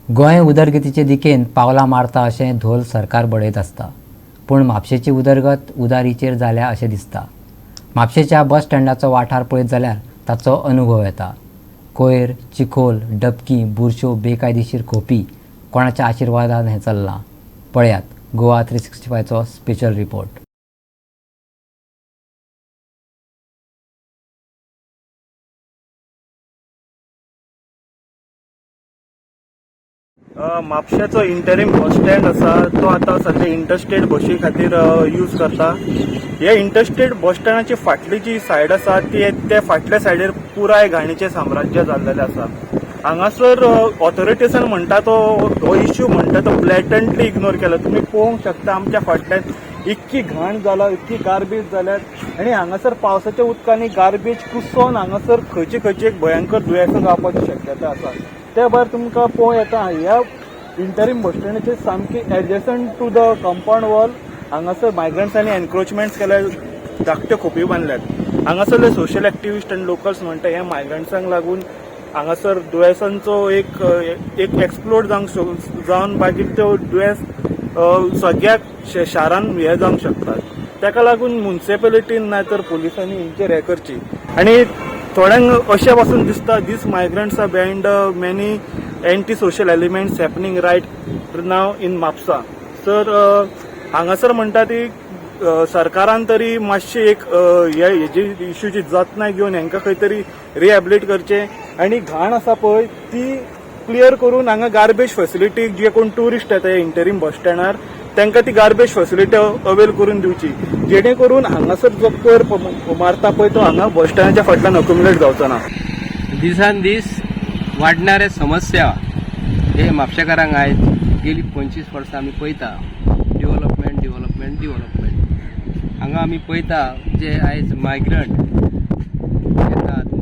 गोंय उदरगतीचे दिकेन पावलां मारता अशें धोल सरकार बडयत आसता, पूण म्हापशेची उदरगत उदारीचेर जाल्या अशें दिसता. म्हापशेच्या बस स्टँडाचो वाठार पळयत जाल्यार ताचो अनुभव येता. कोयर, चिखोल, डबकी, बुरश्यो, बेकायदेशीर खोपी कोणाच्या आशिर्वादान हें चल्लां? पळयात गोवा 365चो स्पेशल रिपोर्ट. म्हापशेचो इंटरीम बस स्टँड आसा तो आतां सद्या इंटरस्टेट बशी खातीर यूज करता. हे इंटरस्टेट बस स्टँडाची फाटली जी सायड आसा ती ते फाटल्या सायडीर पुराय घाणीचें साम्राज्य जाल्लेलें आसा. हांगासर ऑथॉरिटीसान म्हणटा तो हो इश्यू म्हणटा तो ब्लॅटंटली इग्नोर केला. तुमी पळोवंक शकता आमच्या फाटल्यान इतकी घाण जाला, इतकी गार्बेज जाल्यात आनी हांगासर पावसाच्या उदकांनी गार्बेज कुसोन हांगासर खंयचे खंयचे एक भयंकर दुयेंसां जावपाची शक्यता आसा. त्या भायर तुमकां पळोवं येता ह्या इंटरीम बस स्टँडाचे सामकी adjacent to the compound wall हांगासर मायग्रंट्सांनी एनक्रोचमेंट्स केल्या, धाकट्यो खोपी बांदल्यात. हांगासरले सोशल एक्टिविस्ट आनी लोकल्स म्हणटा ह्या मायग्रंट्सांक लागून हांगासर दुयेंसांचो एक एक एक्सप्लोड जावंक जावन मागीर त्यो दुयेंस सगळ्या शारान हे जावंक शकतात. ताका लागून मुन्सिपेलिटीन ना तर पुलिसांनी हेंचेर हें करची. आनी थोड्यांक अशें पासून दिसता these migrants are behind many anti social elements happening right now in Mapusa. Sir हांगासर म्हणटा ती सरकारान तरी मातशी एक हे हेजी इश्यूची जतनाय घेवन हांकां खंय तरी रिहॅबिलिट करचें आनी घाण आसा पळय ती क्लियर करून हांगा गार्बेज फेसिलिटी जे कोण ट्युरिस्ट येता इंटरीम बस स्टँडार तांकां ती गार्बेज फेसिलिटी अवेल करून दिवची, जेणे करून हांगासर जो कोयर मारता पळय तो हांगा बस स्टँडाच्या फाटल्यान अक्युमुलेट जावचो ना. दिसान दीस वाडणाऱ्या समस्या हे म्हापशेकारांक आयज गेली 25 वर्सां आमी पळयता. Development, development, development. हांगा आमी पळयता जे आयज मायग्रंट येतात.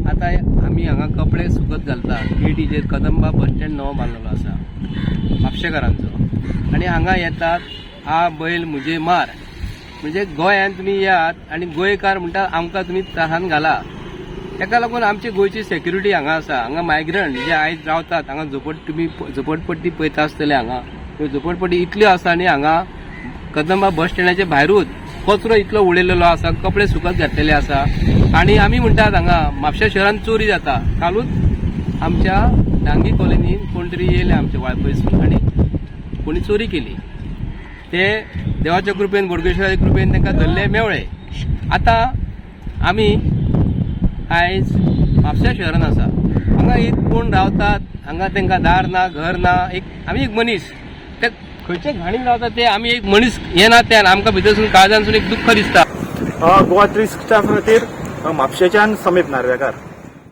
आतां आमी हांगा कपडे सुकत घालता गेटीचेर. कदंबा बस स्टँड नवो बांदलेलो आसा म्हापशेकारांचो आनी हांगा येतात आ बैल मुझे मार. म्हणजे गोंयांत तुमी येयात आनी गोंयकार म्हणटा आमकां तुमी त्रासान घाला. ताका लागून आमची गोंयची सेक्युरिटी हांगा आसा. हांगा मायग्रंट जे आयज रावतात हांगा झोपड, तुमी झोपडपट्टी पळयता आसतले. हांगा ह्यो झोपडपट्टी इतल्यो आसा आनी हांगा कदंबा बस स्टँडाच्या भायरूच कचरो इतलो उडयलेलो आसा, कपडे सुकत घातलेले आसा. आनी आमी म्हणटात हांगा म्हापशा शहरान चोरी जाता. कालूच आमच्या डांगी कॉलनीन कोण तरी येयले आमच्या वाळपयसून आनी कोणी चोरी केली. ते देवाच्या कृपेन, बोडगेश्वराच्या कृपेन तांकां धरले, मेवळे. आतां आमी आयज म्हापशा शहरान आसा. हांगा एक कोण रावतात हांगा तांकां दार ना, घर ना. एक आमी एक मनीस ते खंयचे घाणीन रावतात ते आमी एक मनीस येना त्यान आमकां भितरसून काळजानसून एक दुख्ख दिसता. गोवा 365 खातीर म्हापशेच्यान समीप नार्वेकार.